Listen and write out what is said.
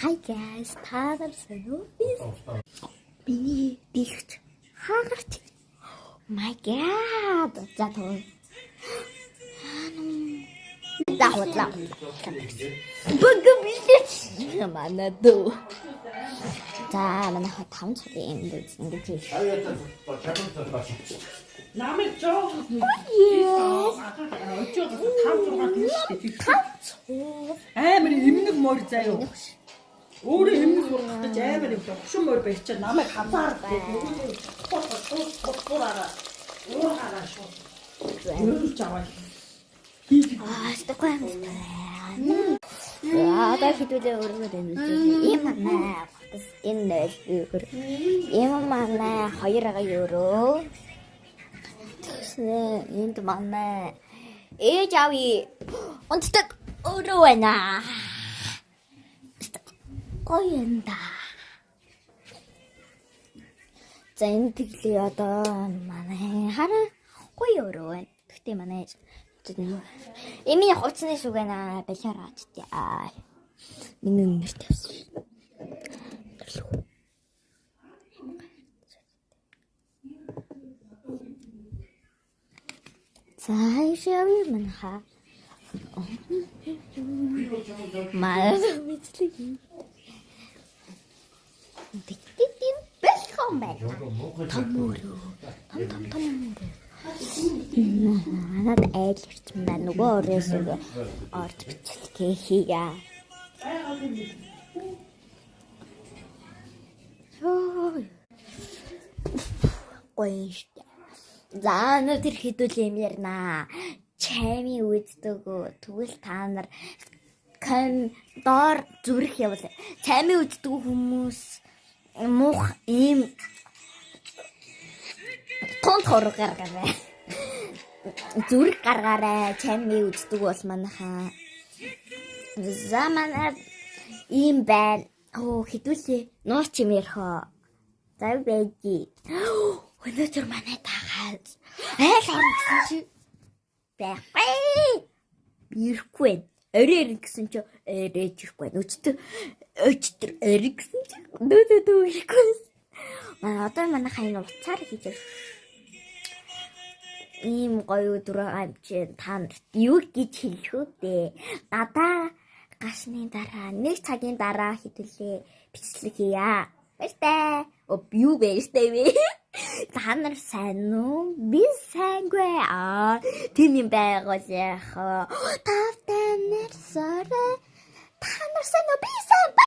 Hi guys, та нар сайн уу? Миний дийлэгч хаагарч. My god. За тоо. За худлаа. Бэг билээч. Манай дүү. За манай хаа 5 цагийн юм дүү ингэж хийх. Намайг жоохон Yes. очиогоос 5 6 гин шүү дээ. 5 Амар эмнэг морь заяа. Өөрөө эмнэг сургах гэж амар юм догшин морь барьчаад намайг хазаар гэдэг нөгөө шууд уураараа шууд. Өөрөж аваа. Аа, стокой юм. За, одоо хэдүүлээ өөрөөр дэмжүүлээ. Ийм манай бас энэ 0 өөр. Ийм манай 2 ага евро. Тэгснэ энд манай ээж аавын унтдаг өөрөө байна. Гоё юм да. За энэ тэглээ одоо манай хараа гоё өөрөө байна. Гэхдээ манай ээж Эмийн хувцсны шүг байна. Балиар аач тий. Аа. Миний өмнөр тавьсан. За хайшаа манха. Маа мэтлэг. Тэгтээ бэлхэн байна. Том өрөө. Том том том өрөө. Манад айл ирсэн байна. Нөгөө өрөөс орд бичлэгээ хийя. Гоё штэ. За өнөөдөр хэдүүл юм ярина. Чайми үздэг үү? Тэгвэл та нар ком доор зүрх явуул. Чайми үздэг хүмүүс муух ийм тун тор гаргаарай. Зүрх гаргаарай. Чайми үздэг бол манайхаа. За манай ийм байна. Оо хэдүүлээ. Нууц юм ярих уу? За байги. Өнөөдөр манай тагаад айл орно гэсэн чи байхгүй. Ирэхгүй байна. Орой ирнэ гэсэн чи оройж ирэхгүй байна. Өчтөр өчтөр орой гэсэн чи дүү дүү дүү ирэхгүй байсан. Манай одоо манай хайн уцаар хийж байна. Ийм гоё өдөр байгаа юм чи та нарт юу гэж хэлэх үү дээ? Гадаа гарсны дараа нэг цагийн дараа хэдүүлээ бичлэг хийя. Баяртай. О юу баяртай вэ? Та нар сайн уу? Би сайнгүй. Аа, тийм юм байгуул яах вэ? Тавтай нар сорой. Та нар сайн уу? Би сайн.